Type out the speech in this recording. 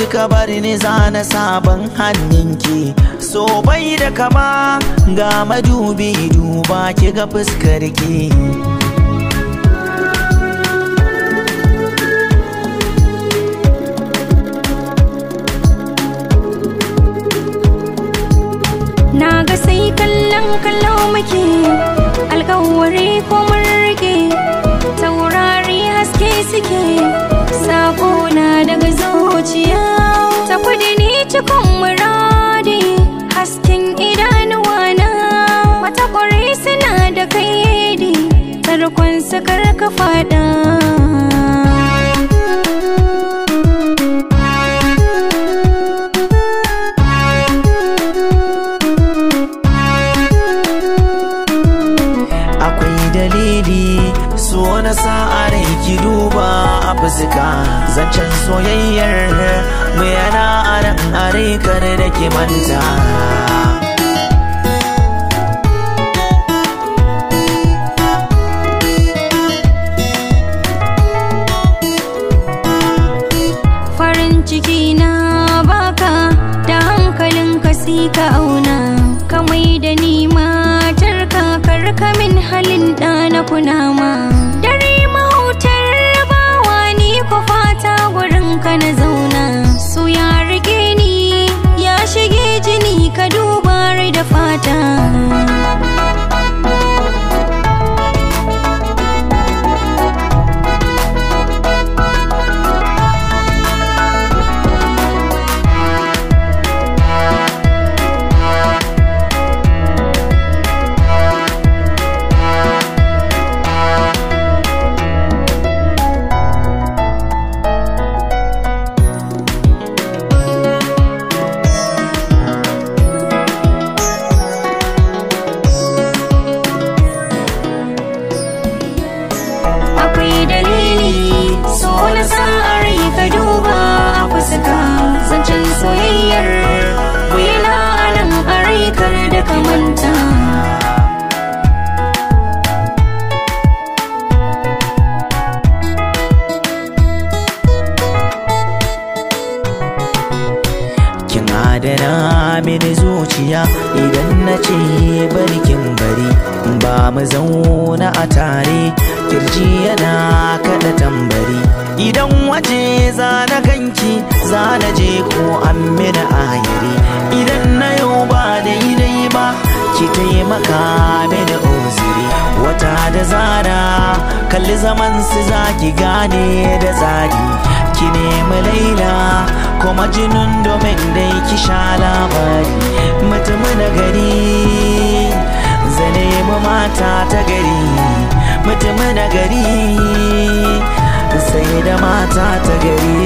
Kika bar ni zana sabon hannunki. So bai da kama ga madubi duba ki ga fuskarki. Na ga sai kallon kallo muke, alƙawari ko mun rike, taurari haske suke, sako na daga zuciya. Ta kudi ni cikin muradi, hasken idanuwa na, wata ƙwari suna da kaidi, tarkon su karka faɗa. Dalili so na sa rai ki duba a fuska, zancen soyayyar mu yana aran are kar da ki manta. Farin ciki na baka da hankalin ka sai ka auna, ka mai da ni matarka karka min halin da na kunama. Dare mahutar bawa ni ko fata gurin ka na zauna, su ya rike ni ya shige jini ka duba rai da fata. Akwai dalili so na sa rai ka duba a fuska, zancen soyayyar mu yana nan a rai kar da ka manta. Kin adana mini zuciya idan na ce bari kin bari, ba mu zauna a tare kirji yana kada tambari. Idan waje zana ganki zana je ko an mini ayari, idan na yau ba daidai ba ki taimaka mini uzuri. Wata da zara kalli zaman su zaki gane da tsari, ki nemi Laila kuma jinun domin dai ki sha labari. Mutum na gari zane mu mata ta gari, mutum na gari sai da mata ta gari.